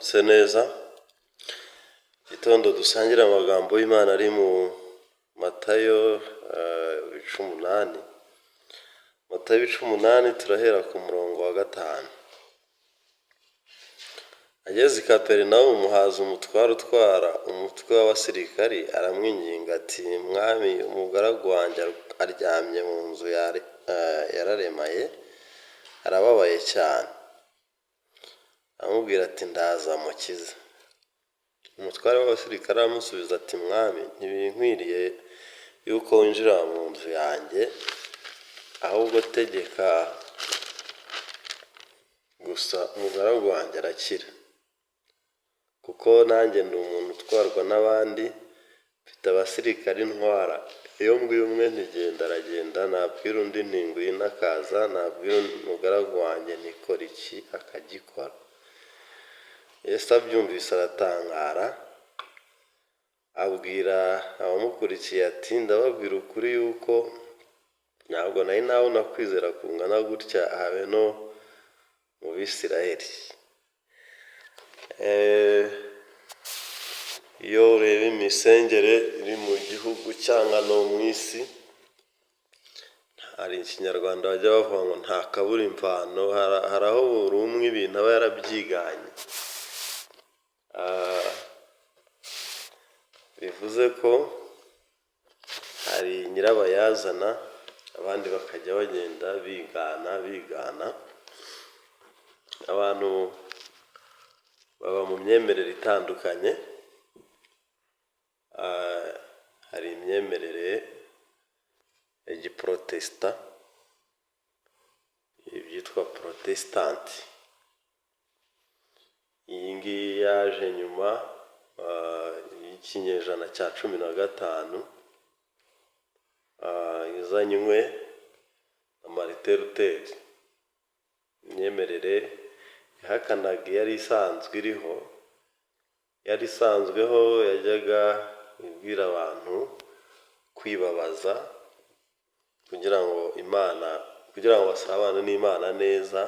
Mwaramutse neza. Igitondo dusangire amagambo y'Imana ari mu Matayo ibice 8. Matayo ibice 8, turahera ku murongo wa 5. Ageze i Kaperinawumu haza umutware utwara umutwe w'abasirikari, aramwinginga ati: "Mwami, umugaragu wanjye aryamye mu nzu, yararemaye, arababaye cyane." Aramubwira ati: "Ndaza mukize." Umutware w'abasirikare aramusubiza ati: "Mwami, ntibinkwiriye yuko winjira mu nzu yanjye, ahubwo tegeka gusa umugaragu wanjye arakira. Kuko nanjye ndi umuntu utwarwa n'abandi, mfite abasirikari ntwara. Iyo mbwiye umwe nti genda aragenda, nabwira undi nti ngwino akaza, nabwira umugaragu wanjye nti kora iki akagikora." Yesu abyumvise aratangara, abwira abamukurikiye ati: "Ndababwira ukuri yuko ntabwo nari nabona kwizera kungana gutya habe no mu Bisirayeli." Iyo ureba imisengere iri mu gihugu cyangwa no mu isi, hari Ikinyarwanda bajya bavuga ngo nta kabura imvano, hari aho buri umwe ibintu aba yarabyiganye. Bivuze ko hari nyirabayazana, abandi bakajya bagenda bigana bigana. Abantu baba mu myemerere itandukanye, hari imyemerere ya giprotesita, ibyitwa Protesitanti. Iyi ngiyi yaje nyuma y'ikinyejana cya 15, izanywe na Martin Luther. Imyemerere yahakanaga iyari isanzwe iriho, yari isanzweho yajyaga ibwira abantu kwibabaza kugira ngo Imana, kugira ngo basabane n'Imana neza,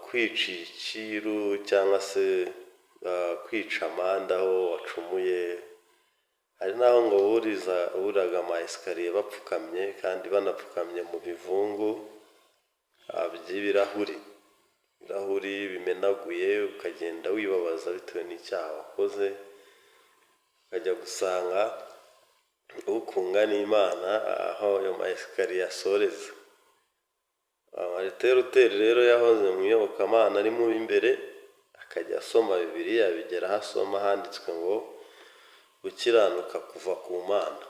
kwica icyiru cyangwa se kwica amande aho wacumuye. Hari n'aho ngo buriraga ama esikariye bapfukamye, kandi banapfukamye mu bivungu by'ibirahuri, ibirahuri bimenaguye, ukagenda wibabaza bitewe n'icyaha wakoze, ukajya gusanga ukunga n'Imana aho ayo ma esikariye asoreza. Martin Luther rero yahoze mu iyobokamana arimo imbere, akajya asoma Bibiliya, bigera aho asoma handitswe ngo gukiranuka kuva ku Mana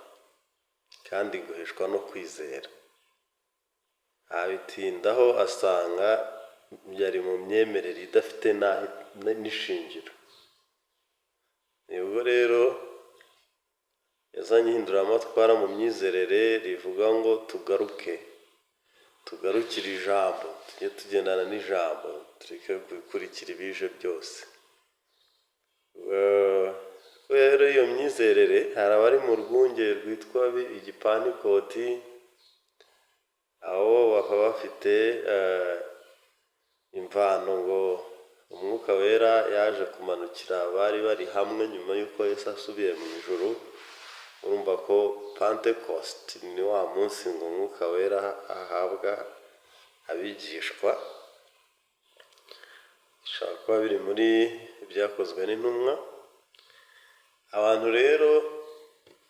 kandi guheshwa no kwizera. Abitindaho asanga yari mu myemerere idafite n'ishingiro. Nibwo rero yazanye ihinduramatwara mu myizerere rivuga ngo tugaruke, tugarukire ijambo, tujye tugendana n'ijambo, tureke gukurikira ibije byose. Rero iyo myizerere hari abari mu rwunge rwitwa Igipantikoti, aho bakaba bafite imvano ngo Umwuka Wera yaje kumanukira abari bari hamwe nyuma y'uko Yesu asubiye mu ijuru. Urumva ko Pentecost ni wa munsi ngo Umwuka Wera ahabwa abigishwa, bishobora kuba biri muri Ibyakozwe n'Intumwa. Abantu rero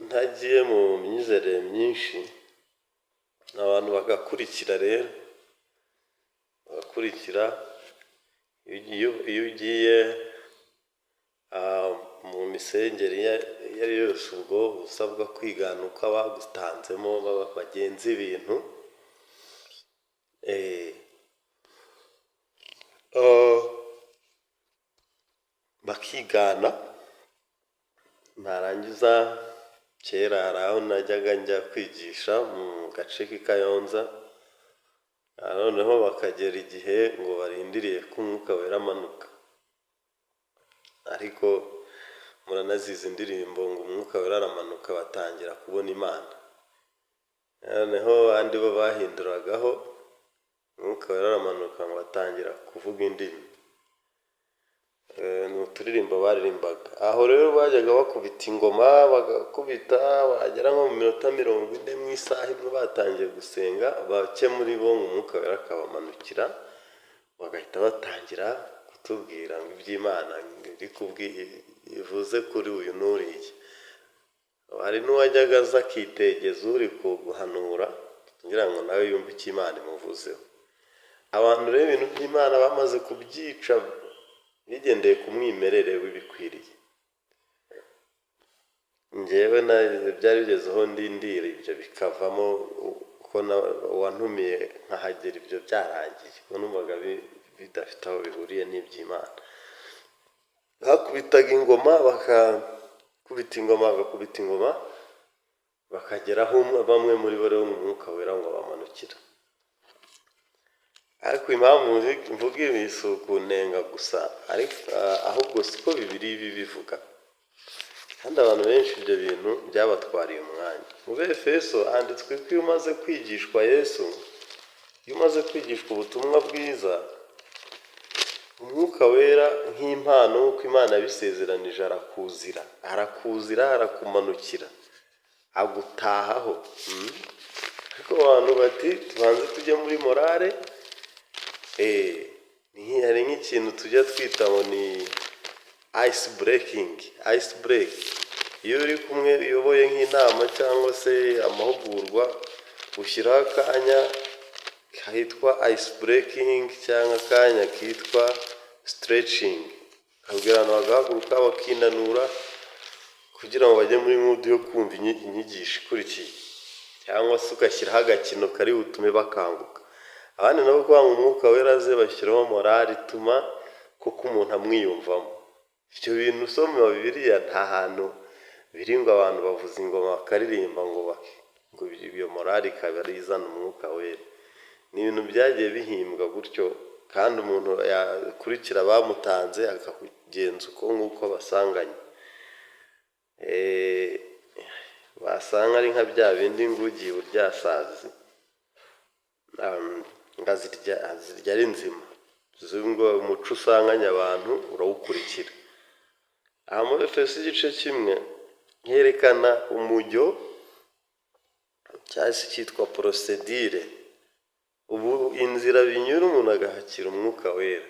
ntagiye mu myizerere myinshi, abantu bagakurikira rero, bagakurikira. Iyo ugiye mu misengere iyo ari yo yose, ubwo usabwa kwigana uko abagutanzemo bagenza ibintu. Bakigana, barangiza. Kera hari aho najyaga njya kwigisha mu gace k'i Kayonza, noneho bakagera igihe ngo barindiriye ko Umwuka Wera amanuka, ariko muranazizi indirimbo ngo Umwuka Wera aramanuka batangira kubona Imana. Noneho abandi bo bahinduragaho, Umwuka Wera aramanuka ngo batangira kuvuga indimi. Ni uturirimbo baririmbaga. Aho rero bajyaga bakubita ingoma, bagakubita, bagera nko mu minota 40 mu isaha imwe batangiye gusenga, bake muri bo Umwuka Wera akabamanukira, bagahita batangira kutubwira ngo iby'Imana iri ivuze kuri uyu n'uriya. Hari n'uwajyaga aza akitegeza uri guhanura kugira ngo nawe yumve icyo Imana imuvuzeho. Abantu rero ibintu by'Imana bamaze kubyica bigendeye ku mwimerere w'ibikwiriye. Njyewe byari bigeze aho ndindira ibyo bikavamo, uko uwantumiye nkahagera ibyo byarangiye, kuko numvaga bidafite aho bihuriye n'iby'Imana. Bakubitaga ingoma, bakakubita ingoma, bagakubita ingoma, bakageraho bamwe muri bo rero mu Mwuka Wera ngo bamanukira. Ariko impamvu mvuga ibi si ukunenga gusa, ariko ahubwo siko Bibiliya ibivuga. Kandi abantu benshi ibyo bintu byabatwariye umwanya. Mu Befeso handitswe ko iyo umaze kwigishwa Yesu, iyo umaze kwigishwa ubutumwa bwiza, Umwuka Wera nk'impano nk'uko Imana yabisezeranije arakuzira, arakuzira, arakumanukira, agutahaho. Ariko abantu bati tubanze tujye muri morale, hari nk'ikintu tujya twita ngo ni ice breaking, ice break. Iyo uri kumwe uyoboye nk'inama cyangwa se amahugurwa, ushyiraho akanya kitwa ice breaking cyangwa akanya kitwa stretching. Ukabwira abantu bagahaguruka bakinanura kugira ngo bajye muri mood yo kumva inyigisho ikurikiye, cyangwa se ugashyiraho agakino kari butume bakanguka. Abandi nabo kugira ngo Umwuka Wera aze bashyiraho morale ituma koko umuntu amwiyumvamo. Ibyo bintu usoma Bibiliya nta hantu biri ngo abantu bavuza ingoma bakaririmba ngo iyo morale ikaba ari izana Umwuka Wera. Ni ibintu byagiye bihimbwa gutyo, kandi umuntu yakurikira abamutanze akakugenza uko nguko basanganye. Wasanga ari nka bya bindi ngo ugiye uburyasazi ngo azirya ari nzima, bivuze ngo umuco usanganye abantu urawukurikira. Aha muri Efeso igice 1 herekana umujyo cyangwa se cyitwa procédure, ubu inzira binyura umuntu agahakira Umwuka Wera.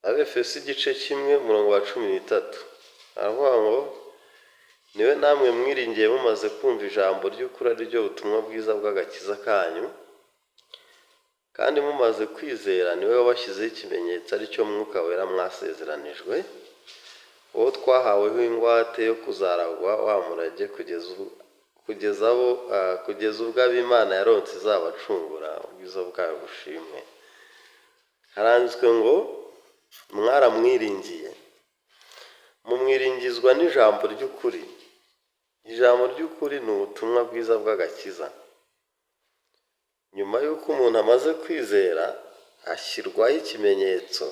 Abefeso igice 1 umurongo wa 13 aravuga ngo niwe namwe mwiringiye mumaze kumva ijambo ry'ukuri ari ryo butumwa bwiza bw'agakiza kanyu, kandi mumaze kwizera niwe wabashyizeho ikimenyetso ari cyo Mwuka Wera mwasezeranijwe, uwo twahaweho ingwate yo kuzaragwa wa murage kugeza ubwo ab'Imana yaronse izabacungura. Ubwiza bwayo bushimwe. Haranditswe ngo mwaramwiringiye, mumwiringizwa n'ijambo ry'ukuri. Ijambo ry'ukuri ni ubutumwa bwiza bw'agakiza. Nyuma y'uko umuntu amaze kwizera ashyirwaho ikimenyetso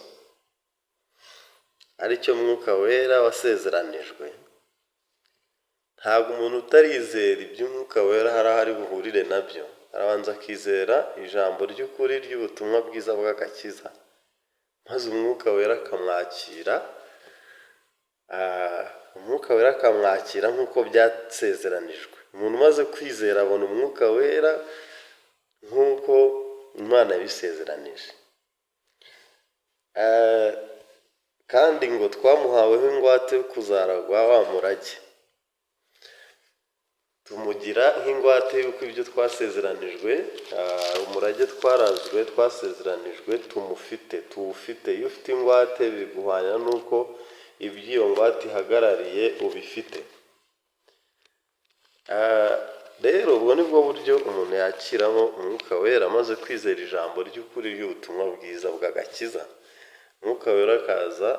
aricyo Mwuka Wera wasezeranijwe. Ntabwo umuntu utarizera iby'Umwuka Wera hari aho ari buhurire nabyo. Arabanza akizera ijambo ry'ukuri ry'ubutumwa bwiza bw'agakiza, maze Umwuka Wera akamwakira, Umwuka Wera akamwakira nk'uko byasezeranijwe. Umuntu umaze kwizera abona Umwuka Wera nk'uko Imana yabisezeranije. Kandi ngo twamuhaweho ingwate yo kuzaragwa wa murage, tumugira nk'ingwate y'uko ibyo twasezeranijwe, umurage twarazwe twasezeranijwe tumufite, tuwufite. Iyo ufite ingwate biguhwanya n'uko iby'iyo ngwate ihagarariye ubifite. Rero ubwo ni bwo buryo umuntu yakiramo Umwuka Wera amaze kwizera ijambo ry'ukuri ry'ubutumwa bwiza bw'agakiza. Umwuka Wera akaza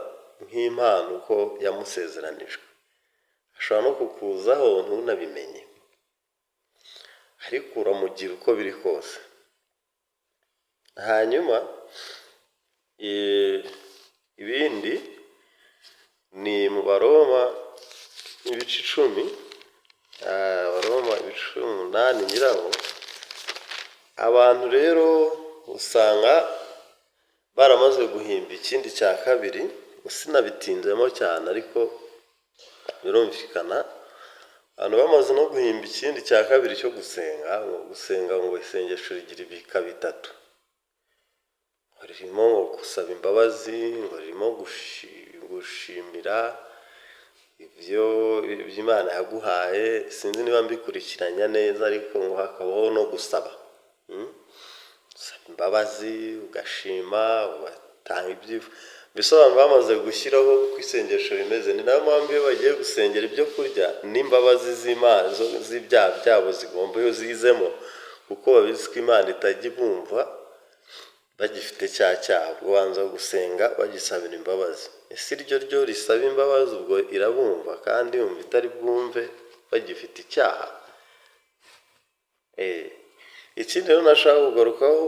nk'impano uko yamusezeranijwe. Ashobora no kukuzaho ntunabimenye, ariko uramugira uko biri kose. Hanyuma ibindi ni mu Baroma ibice 10, Abaroma ibice 8 nyiraho. Abantu rero usanga baramaze guhimba ikindi cya kabiri, sinabitinzemo cyane ariko birumvikana. Abantu bamaze no guhimba ikindi cya kabiri cyo gusenga, ngo gusenga ngo isengesho rigira ibika bitatu. Ririmo ngo gusaba imbabazi, ngo ririmo gushimira ibyo Imana yaguhaye, sinzi niba mbikurikiranya neza ariko ngo hakabaho no gusaba. Gusaba imbabazi, ugashima, ugatanga ibyifuzo. Mbese abantu bamaze gushyiraho uko isengesho rimeze, ni nayo mpamvu iyo bagiye gusengera ibyo kurya n'imbabazi z'Imana z'ibyaha byabo zigomba iyo zizemo, kuko babizi ko Imana itajya ibumva bagifite cya cyaha, ubanza gusenga bagisabira imbabazi. Ese iryo ryo risaba imbabazi ubwo irabumva kandi yumva itari bwumve bagifite icyaha? Ikindi rero nashaka kugarukaho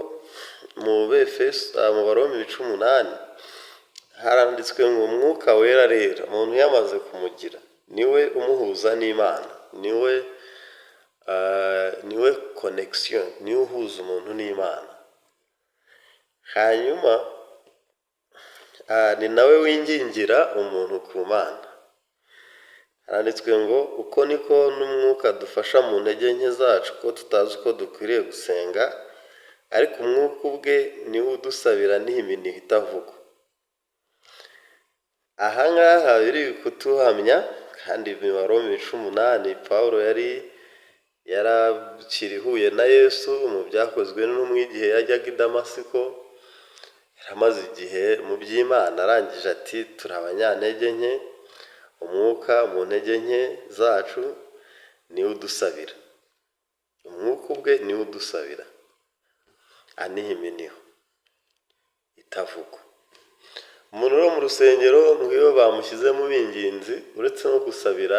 mu Befeso, mu Baroma ibice 8, haranditswe ngo Umwuka Wera rero umuntu yamaze kumugira niwe umuhuza n'Imana, niwe connection, niwe uhuza umuntu n'Imana. Hanyuma ni nawe wingingira umuntu ku Mana. Haranditswe ngo uko niko n'Umwuka adufasha mu ntege nke zacu, ko tutazi uko dukwiriye gusenga, ariko Umwuka ubwe niwe udusabira n'iminiho itavugwa. Aha ngaha biri kutuhamya, kandi mu Baroma ibice 8, Pawulo yari yarakirihuye na Yesu mu Byakozwe n'Intumwa igihe yajyaga i Damasiko, yaramaze igihe mu by'Imana, arangije ati turi abanyantege nke, Umwuka mu ntege nke zacu niwe udusabira. Umwuka ubwe niwe udusabira, aniha iminiho itavugwa. Umuntu uri mu rusengero ngo iyo bamushyizemo binginzi, uretse no gusabira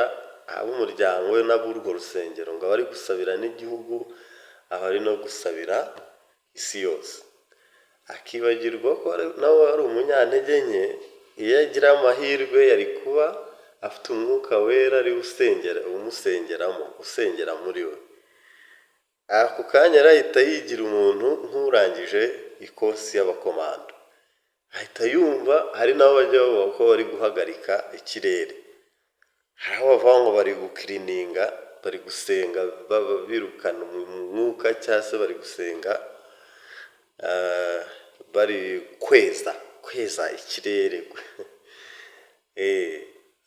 ab'umuryango we n'ab'urwo rusengero, ngo aba ari gusabira n'igihugu, aba ari no gusabira isi yose. Akibagirwa ko nawe ari umunyantege nke, iyo agira amahirwe yari kuba afite Umwuka Wera ari usengera, umusengeramo, usengera muri we. Ako kanya arahita yigira umuntu nk'urangije ikosi y'abakomando. Ahita yumva hari n'abo bajya bavuga ko bari guhagarika ikirere. Hari aho bavuga ngo bari gukirininga, bari gusenga birukana umwuka, cyangwa se bari gusenga bari kweza ikirere.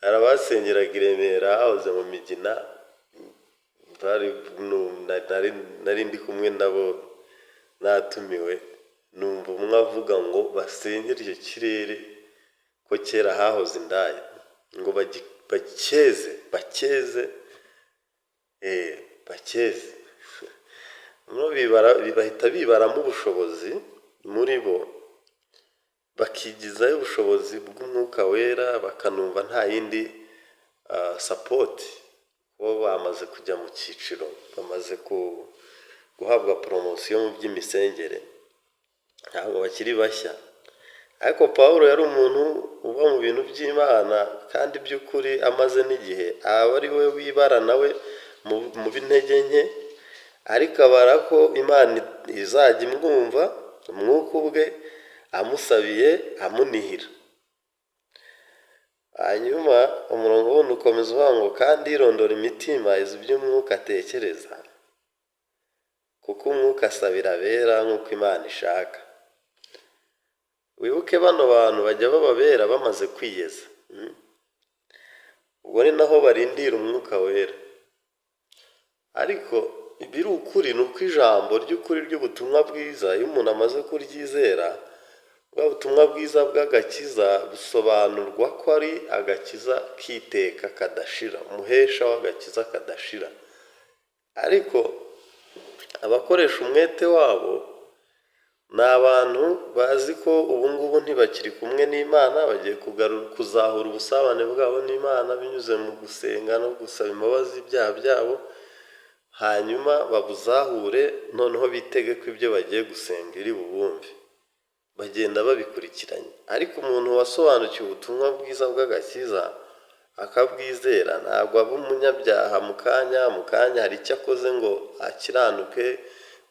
Hari abasengeraga i Remera hahoze mu Migina, nari ndi kumwe nabo natumiwe, numva umwe avuga ngo basengere icyo kirere ko kera hahoze indaya, ngo bacyeze, bacyeze, bacyeze. Bahita bibaramo ubushobozi muri bo, bakigizayo ubushobozi bw'Umwuka Wera, bakanumva nta yindi support, bo bamaze kujya mu cyiciro, bamaze guhabwa promotion mu by'imisengere, ntabwo bakiri bashya. Ariko Pawulo yari umuntu uba mu bintu by'Imana kandi by'ukuri amaze n'igihe, aba ari we wibara nawe mu b'intege nke, ariko abara ko Imana izajya imwumva, Umwuka ubwe amusabiye amunihira. Hanyuma umurongo wundi ukomeza uvuga ngo kandi irondora imitima izi ibyo Umwuka atekereza, kuko Umwuka asabira abera nk'uko Imana ishaka. Wibuke bano bantu bajya baba abera bamaze kwiyeza. Ubwo ni naho barindira Umwuka Wera. Ariko ibiri ukuri ni uko ijambo ry'ukuri ry'ubutumwa bwiza, iyo umuntu amaze kuryizera, bwa butumwa bwiza bw'agakiza busobanurwa ko ari agakiza k'iteka kadashira, umuhesha w'agakiza kadashira. Ariko abakoresha umwete wabo ni abantu bazi ko ubu ngubu ntibakiri kumwe n'Imana, bagiye kuzahura ubusabane bwabo n'Imana binyuze mu gusenga no gusaba imbabazi ibyaha byabo, hanyuma babuzahure, noneho bitege ko ibyo bagiye gusenga iri bubumve. Bagenda babikurikiranye. Ariko umuntu wasobanukiwe ubutumwa bwiza bw'agakiza akabwizera, ntabwo aba umunyabyaha mu kanya, mu kanya hari icyo akoze ngo akiranuke,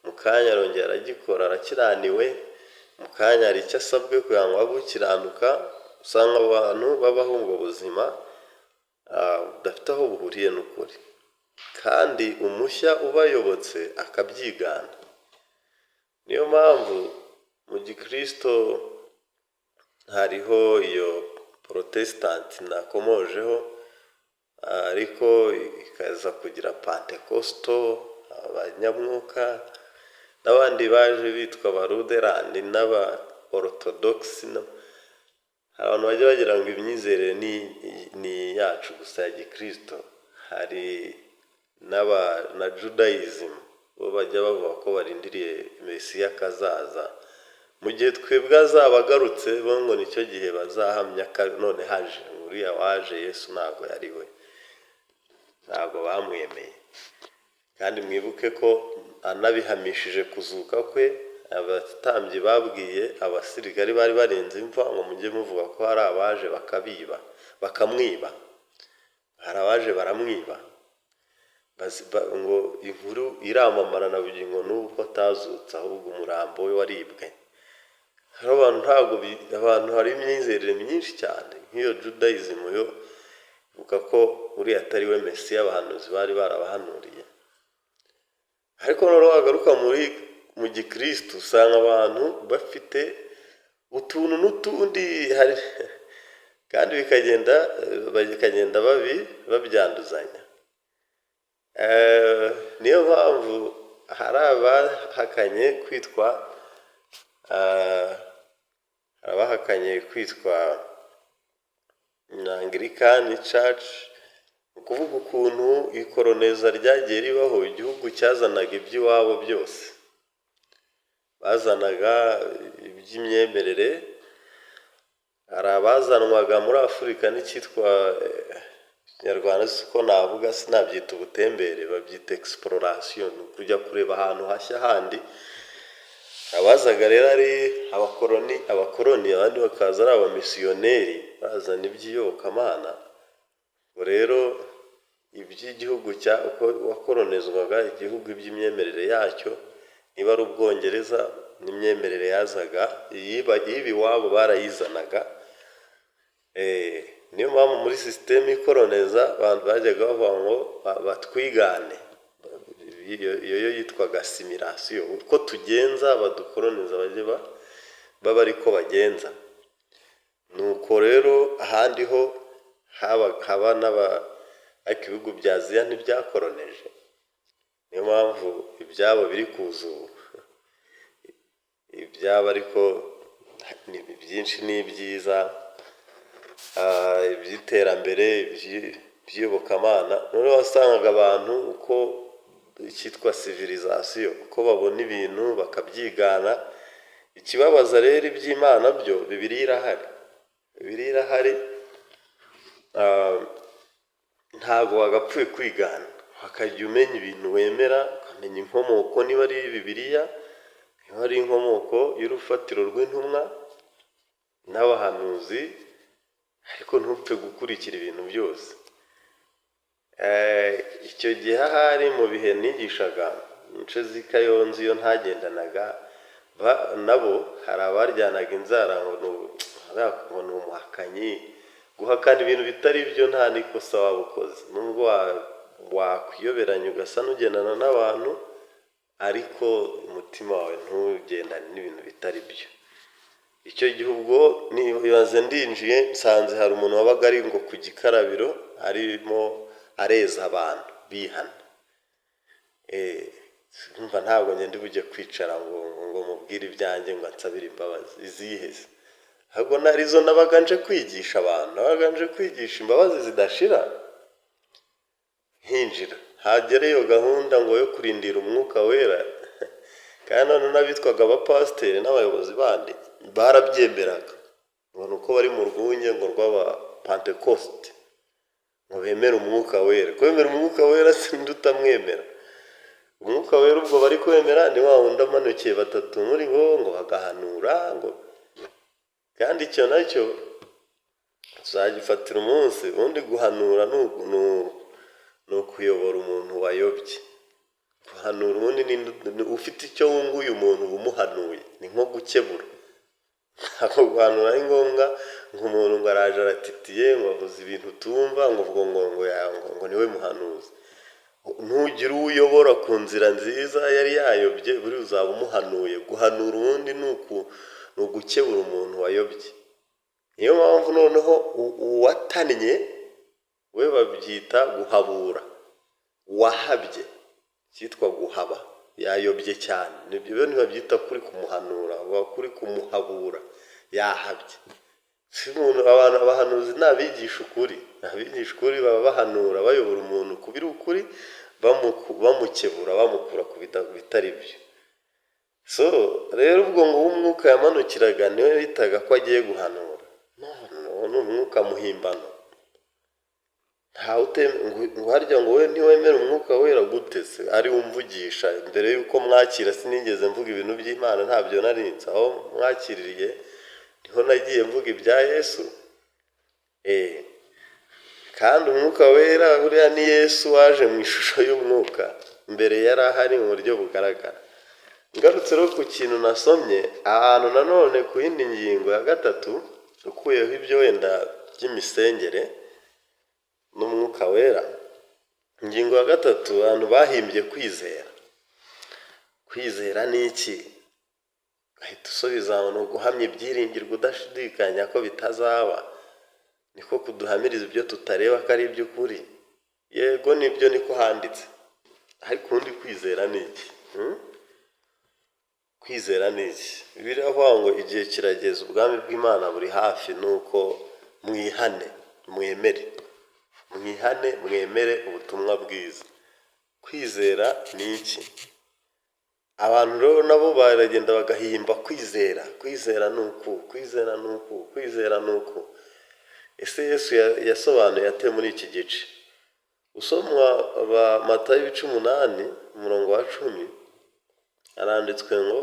Mu kanya arongera aragikora, arakiraniwe. Mu kanya hari icyo asabwe kugira ngo abe ukiranuka. Usanga abantu babaho ubwo buzima budafite aho buhuriye n'ukuri, kandi umushya ubayobotse akabyigana. Niyo mpamvu mu gikristo hariho iyo Protesitanti nakomojeho, ariko ikaza kugira Pantekosito, abanyamwuka, n'abandi baje bitwa Abaluderani n'aba Orutodogisi. Hari abantu bajya bagira ngo imyizerere ni iyacu gusa ya gikristo. Hari n'aba na Judaism, bo bajya bavuga ko barindiriye Mesiya akazaza. Mu gihe twebwe azaba agarutse, bo ngo nicyo gihe bazahamya ko none haje uriya waje. Yesu ntabwo yari we, ntabwo bamwemeye. Kandi mwibuke ko anabihamishije kuzuka kwe, abatambyi babwiye abasirikari bari barenze imva ngo mujye muvuga ko hari abaje bakabiba, bakamwiba. Hari abaje baramwiba. Ngo inkuru iramamara na bugingo n'ubu ko atazutse, ahubwo umurambo we waribwe. Hari abantu, ntabwo abantu, hari imyizerere myinshi cyane nk'iyo Judaism yo ivuga ko uriya atari we Mesiya abahanuzi bari barabahanuriye. Ariko noneho wagaruka mu gikristo, usanga abantu bafite utuntu n'utundi, hari kandi bikagenda babyanduzanya. Niyo mpamvu hari abahakanye kwitwa Anglican Church. Ni ukuvuga ukuntu ikoroneza ryagiye ribaho, igihugu cyazanaga iby'iwabo byose, bazanaga iby'imyemerere. Hari abazanwaga muri Afurika n'icyitwa Kinyarwanda, si ko navuga, sinabyita ubutembere, babyita exploration, ni ukujya kureba ahantu hashya handi. Abazaga rero ari abakoroni, abandi bakaza ari abamisiyoneri bazana iby'iyobokamana. Ubwo rero iby'igihugu cya uko wakoronezwaga igihugu, iby'imyemerere yacyo, niba ari Ubwongereza n'imyemerere yazaga iyiba iwabo barayizanaga. Niyo mpamvu muri sisiteme ikoroneza abantu bajyaga bavuga ngo batwigane. Iyo yo yitwaga assimilation, uko tugenza badukoroniza bajye baba ariko bagenza. Nuko rero ahandi ho haba n'aba, ariko ibihugu bya Aziya ntibyakoroneje, niyo mpamvu ibyabo biri kuza ubu. Ibyabo ariko ni byinshi, ni ibyiza, iby'iterambere, iby'iyobokamana. Noneho wasangaga abantu uko icyitwa civilisation, uko babona ibintu bakabyigana. Ikibabaza rero, iby'Imana byo Bibiliya irahari, Bibiliya irahari. Ntabwo wagapfuye kwigana, wakajya umenya ibintu wemera, ukamenya inkomoko, niba ari Bibiliya, niba ari inkomoko y'urufatiro rw'intumwa n'abahanuzi, ariko ntupfe gukurikira ibintu byose. Icyo gihe ahari mu bihe nigishaga mu nce z'i Kayonza, iyo ntagendanaga nabo, hari abaryanaga inzara ngo ni umuhakanyi. Guhakana ibintu bitari byo nta n'ikosa waba ukoze, nubwo wakwiyoberanya ugasa n'ugendana n'abantu, ariko umutima wawe ntugendane n'ibintu bitari byo. Icyo gihe ubwo nibaze ndinjiye, nsanze hari umuntu wabaga ari ngo ku gikarabiro arimo areza abantu bihana. Ndumva ntabwo ngenda bujye kwicara ngo mubwire ibyanjye, ngo ansabire imbabazi. Izihe se? Ahubwo narizo nabaga nje kwigisha abantu, nabaga nje kwigisha imbabazi zidashira. Nkinjira, hagera iyo gahunda ngo yo kurindira Umwuka Wera, kandi none n'abitwaga abapasiteri n'abayobozi bandi barabyemeraga, ngo ni uko bari mu rwunge ngo rw'Abapantekosite, ngo bemere Umwuka Wera. Kwemera Umwuka Wera, sindi utamwemera Umwuka Wera. Ubwo bari kwemera ni wa wundi amanukiye batatu muri bo ngo bagahanura, ngo kandi icyo nacyo tuzagifatira umunsi. Ubundi guhanura ni ukuyobora umuntu wayobye. Guhanura ni ukuyobora umuntu wayobye. Guhanura ubundi ni ufite icyo wunguye umuntu uba umuhanuye, ni nko gukebura. Ntabwo guhanura ari ngombwa ngo umuntu ngo araje aratitiye, ngo avuze ibintu utumva, ngo ubwo ngo niwe muhanuzi. Nugira uwo uyobora ku nzira nziza yari yayobye, buriya uzaba umuhanuye. Guhanura ubundi ni ugukebura umuntu wayobye. Niyo mpamvu noneho uwatannye we babyita guhabura, uwahabye cyitwa guhaba, yayobye cyane. Nibyo ntibabyita kuri kumuhanura, baba kuri kumuhabura, yahabye. Si umuntu, abantu abahanuzi ni abigisha ukuri, abigisha ukuri baba bahanura, bayobora umuntu ku biri ukuri, bamukebura, bamukura ku bitari byo. So rero ubwo ngo uwo umwuka yamanukiraga niwe bitaga ko agiye guhanura. None ni umwuka muhimbano. Ntawe ngo harya ngo we ntiwemere umwuka wera gute se ari we umvugisha? Mbere y'uko mwakira sinigeze mvuga ibintu by'Imana, ntabyo narinzi. Aho mwakiririye niho nagiye mvuga ibya Yesu. Kandi umwuka wera buriya ni Yesu waje mu ishusho y'umwuka, mbere yari ahari mu buryo bugaragara. Ngarutse rero ku kintu nasomye ahantu nanone ku yindi ngingo ya gatatu, ukuyeho ibyo wenda by'imisengere n'umwuka wera, ingingo ya gatatu, abantu bahimbye kwizera. Kwizera ni iki? Ugahita usubiza ngo ni uguhamya ibyiringirwa udashidikanya ko bitazaba, niko kuduhamiriza ibyo tutareba ko ari iby'ukuri. Yego nibyo, niko handitse, ariko ubundi kwizera ni iki? Kwizera ni iki? Bibiliya iravuga ngo igihe kirageze, ubwami bw'Imana buri hafi, nuko mwihane mwemere, mwihane mwemere ubutumwa bwiza. Kwizera ni iki? Abantu rero nabo baragenda bagahimba kwizera. Kwizera ni uku, kwizera ni uku, kwizera ni uku. Ese Yesu yasobanuye ate muri iki gice? Usomwa Matayo ibice 8 umurongo wa 10, haranditswe ngo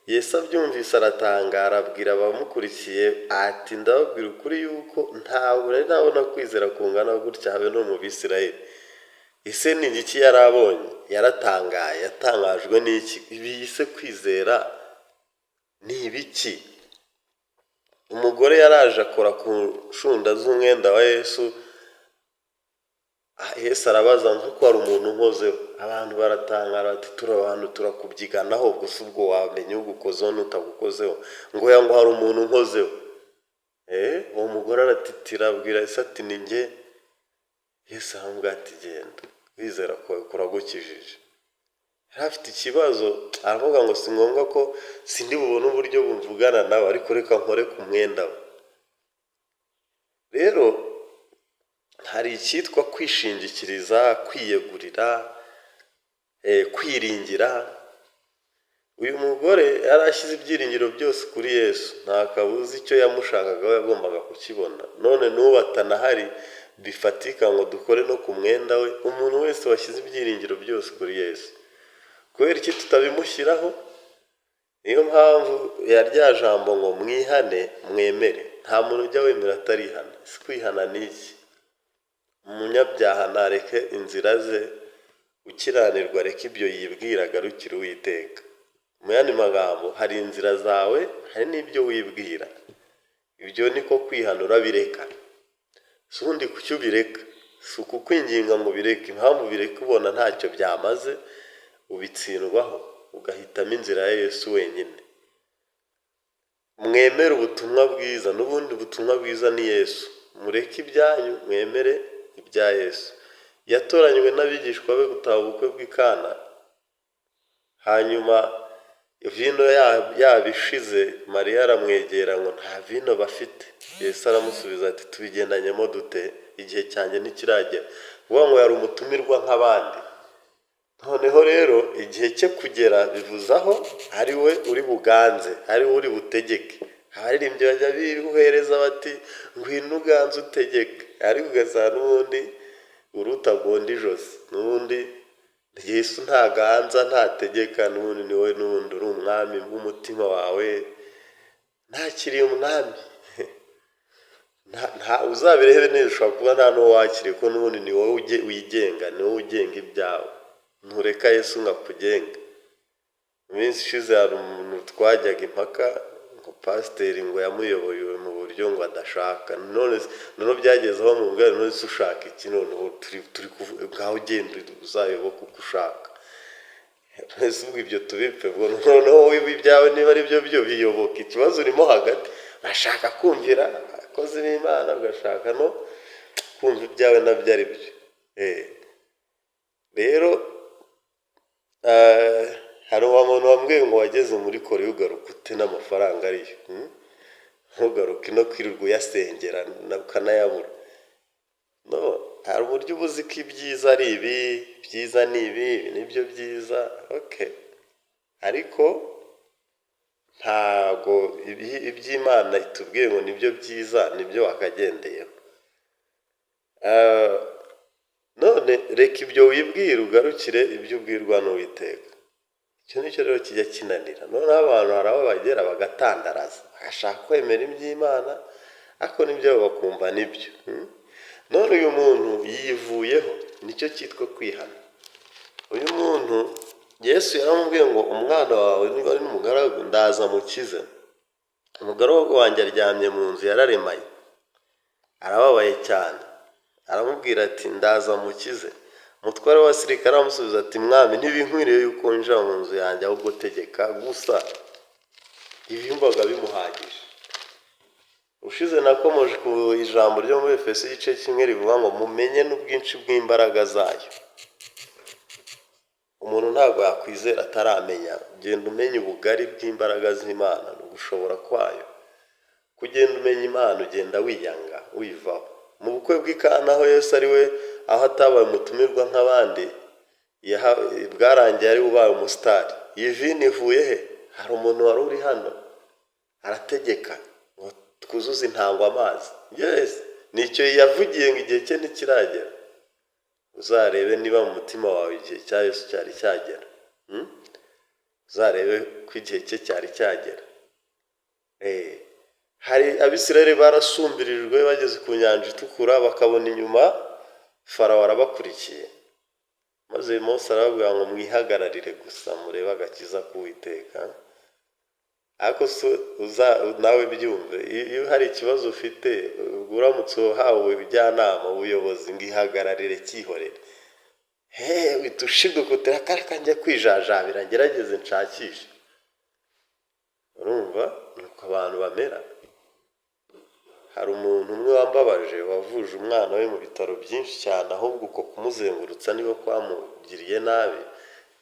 Yesu abyumvise aratangara, abwira abamukurikiye ati ndababwira ukuri yuko ntabwo nari nabona kwizera kungana gutya habe no mu Bisirayeli. Ese ni igiki yari abonye? Yaratangaye, yatangajwe n'iki? Ibi yise kwizera ni ibiki? Umugore yaraje akora ku nshunda z'umwenda wa Yesu, Yesu arabaza nk'uko hari umuntu unkozeho. Abantu baratangara bati turi abantu turakubyiganaho, gusa ubwo wamenya ugukozeho n'utagukozeho. Ngo oya, ngo hari umuntu unkozeho. Uwo mugore aratitira, abwira Yesu ati ni njye. Yesu aramubwira ati genda, kwizera kwawe kuragukijije. Yari afite ikibazo, aravuga ngo si ngombwa ko sindi bubone uburyo buvugana nawe, ariko reka nkore ku mwenda we. Rero hari icyitwa kwishingikiriza, kwiyegurira, kwiringira. Uyu mugore yari ashyize ibyiringiro byose kuri Yesu, nta kabuza icyo yamushakagaho yagombaga kukibona. None n'ubu atanahari bifatika ngo dukore no ku mwenda we. Umuntu wese washyize ibyiringiro byose kuri Yesu, kubera iki tutabimushyiraho? Niyo mpamvu ya rya jambo ngo mwihane mwemere. Nta muntu ujya wemera atarihana. Si kwihana ni iki? Umunyabyaha nareke inzira ze, ukiranirwa areke ibyo yibwira, agarukire Uwiteka. Mu yandi magambo, hari inzira zawe, hari n'ibyo wibwira. Ibyo niko kwihana, urabireka. Si ubundi kuki ubireka? Si ukukwinginga ngo ubireke. Impamvu ubireka ubona ntacyo byamaze, ubitsindwaho, ugahitamo inzira ya Yesu wenyine. Mwemere ubutumwa bwiza, n'ubundi butumwa bwiza ni Yesu. Mureke ibyanyu, mwemere ibya Yesu. Yatoranywe n'abigishwa be gutaha ubukwe bw'i Kana, hanyuma vino yabo ishize, Mariya aramwegera ngo nta vino bafite. Yesu aramusubiza ati tubigendanyemo dute? Igihe cyanjye ntikiragera. Kuvuga ngo yari umutumirwa nk'abandi. Noneho rero igihe cye kugera bivuze aho ari we uri buganze, ari we uri butegeke. Abaririmbyi bajya bihereza bati ngwino uganze utegeke, ariko ugasanga n'ubundi urutagonda ijosi, n'ubundi Yesu ntaganza ntategeka, n'ubundi ni wowe, n'ubundi uri umwami w'umutima wawe, ntakiri umwami. Uzabirebe neza, ushobora kuba nta n'uwo wakiriye, kuko n'ubundi ni wowe wigenga, ni wowe ugenga ibyawe. Ntureka Yesu ngo akugenge. Mu minsi ishize hari umuntu twajyaga impaka ngo pasiteri ngo yamuyoboye mu buryo ngo adashaka. None noneho byageze aho mubwira, none se ushaka iki? Noneho turi kuvuga, ngaho ugenda uzayoboke uko ushaka. Ese ubwo ibyo tubipfe? Ubwo noneho wowe ibyawe niba ari byo byo biyoboka. Ikibazo urimo hagati, urashaka kumvira abakozi b'Imana, ugashaka no kumva ibyawe nabyo ari byo. Rero hari uwa muntu wambwiye ngo wageze muri Koreya ugaruka ute n'amafaranga ariyo? Ntugaruke no kwirirwa uyasengera ukanayabura. No hari uburyo uba uzi ko ibyiza ari ibi, ibyiza ni ibi, ibi nibyo byiza, okay. Ariko ntago iby'Imana itubwiye ngo nibyo byiza nibyo wakagendeyeho. None reka ibyo wibwira, ugarukire ibyo ubwirwa n'Uwiteka. Icyo nicyo rero kijya kinanira. Noneho abantu hari aho bagera bagatandaraza, bagashaka kwemera iby'Imana ariko n'ibyo bakumva nibyo. None uyu muntu yivuyeho, nicyo cyitwa kwihana. Uyu muntu Yesu yaramubwiye ngo umwana wawe niba ari n'umugaragu ndaza mukize. Umugaragu wanjye aryamye mu nzu yararemaye, arababaye cyane. Aramubwira ati ndaza mukize. Umutware w'abasirikare aramusubiza ati mwami, ntibinkwiriye yuko winjira mu nzu yanjye, ahubwo tegeka gusa. Ibi yumvaga bimuhagije. Ushize nakomoje ku ijambo ryo muri Efeso igice 1 rivuga ngo mumenye n'ubwinshi bw'imbaraga zayo. Umuntu ntabwo yakwizera ataramenya. Genda umenya ubugari bw'imbaraga z'Imana n'ugushobora kwayo. Kugenda umenya Imana ugenda wiyanga wivaho. Mu bukwe bw'i Kana aho Yesu ari we, aho atabaye umutumirwa nk'abandi, bwarangiye ari we ubaye umusitari. Iyi vino ivuye he? Hari umuntu wari uri hano arategeka ngo twuzuze intango amazi. Yes, nicyo yavugiye ngo igihe cye ntikiragera. Uzarebe niba mu mutima wawe igihe cya Yesu cyari cyagera. Uzarebe ko igihe cye cyari cyagera. Hari Abisirayeli barasumbirijwe bageze ku nyanja itukura, bakabona inyuma Farawo arabakurikiye. Maze Mose arababwira ngo mwihagararire gusa murebe agakiza k'Uwiteka. Ariko nawe byumve, iyo hari ikibazo ufite, uramutse uhawe ubujyanama, ubuyobozi ngo ihagararire cyihorere, uhita ushiduka uti reka njya kwijajabira ngerageze nshakishe. Urumva nuko abantu bamera. Hari umuntu umwe wambabaje wavuje umwana we mu bitaro byinshi cyane, ahubwo uko kumuzengurutsa niba kwamugiriye nabi,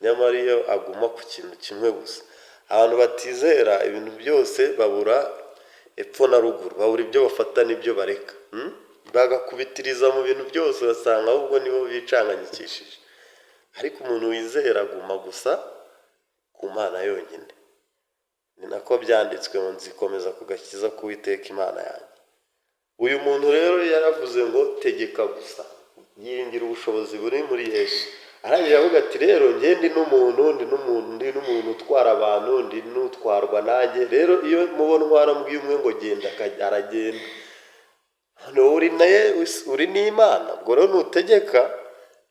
nyamara iyo aguma ku kintu kimwe gusa. Abantu batizera ibintu byose babura epfo na ruguru, babura ibyo bafata n'ibyo bareka, bagakubitiriza mu bintu byose, ugasanga ahubwo nibo bicanganyikishije. Ariko umuntu wizera aguma gusa ku Mana yonyine. Ni nako byanditswe ngo nzikomeza ku gakiza k'Uwiteka Imana yanjye. Uyu muntu rero yaravuze ngo tegeka gusa, yiringira ubushobozi buri muri Yesu. Arangije avuga ati rero njye ndi n'umuntu, ndi n'umuntu, ndi n'umuntu utwara abantu, ndi n'utwarwa nanjye. Rero iyo mubo ntwara mbwiye umwe ngo genda aragenda. None wowe uri naye, uri n'Imana, ubwo rero nutegeka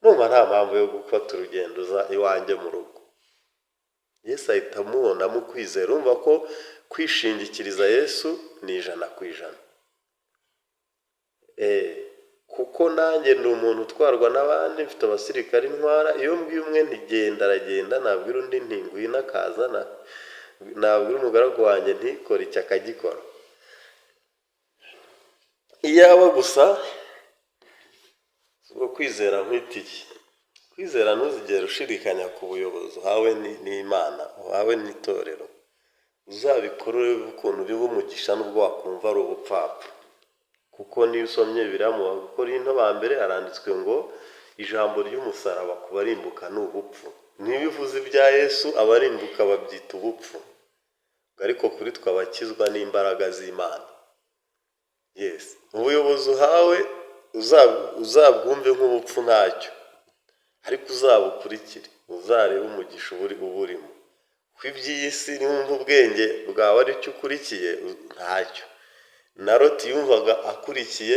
numva nta mpamvu yo gufata urugendo uza iwanjye mu rugo. Yesu ahita amubonamo ukwizera. Urumva ko kwishingikiriza Yesu ni 100%. Kuko nanjye ndi umuntu utwarwa n'abandi, mfite abasirikari ntwara, iyo mbwiye umwe nti genda aragenda, nabwira undi nti ngwino akaza, nabwira umugaragu wanjye nti kora iki akagikora. Iyaba gusa ubwo kwizera nkwita iki? Kwizera, ntuzigere ushidikanya ku buyobozi uhawe n'Imana, uhawe n'itorero. Uzabikore urebe ukuntu biba umugisha nubwo wakumva ari ubupfapfa. Kuko niyo usomye Bibiliya mu Bakorinto ba mbere haranditswe ngo ijambo ry'umusaraba ku barimbuka ni ubupfu. Niba uvuze ibya Yesu abarimbuka babyita ubupfu, ariko kuri twe abakizwa n'imbaraga z'Imana. Yes, ubuyobozi uhawe uzabwumve nk'ubupfu ntacyo, ariko uzabukurikire, uzarebe umugisha uba urimo. Kuko iby'iyi si niwumva ubwenge bwawe aricyo ukurikiye ntacyo. Na Loti yumvaga akurikiye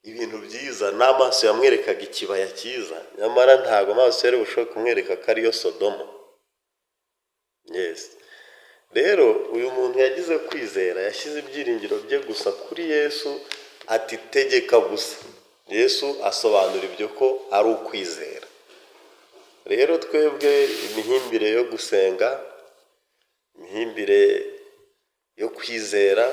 Ibintu byiza n'amaso yamwerekaga ikibaya cyiza, nyamara ntabwo amaso yari bushobore kumwereka ko ariyo Sodomo. Yes. Rero uyu muntu yagize kwizera, yashyize ibyiringiro bye gusa kuri Yesu, ati: "Tegeka gusa." Yesu asobanura ibyo ko ari ukwizera. Rero twebwe imihimbire yo gusenga, imihimbire yo kwizera,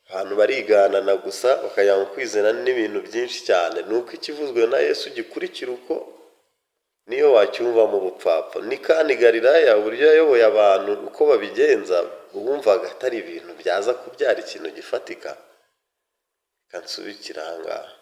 abantu bariganana gusa bakajya mu kwizera n'ibintu byinshi cyane. Ni uko ikivuzwe na Yesu gikurikira uko, niyo wacyumva mu bupfapfa. Ni kandi Galilaya, uburyo yayoboye abantu uko babigenza, wumvaga atari ibintu byaza kubyara ikintu gifatika. Reka nsubikire aha ngaha.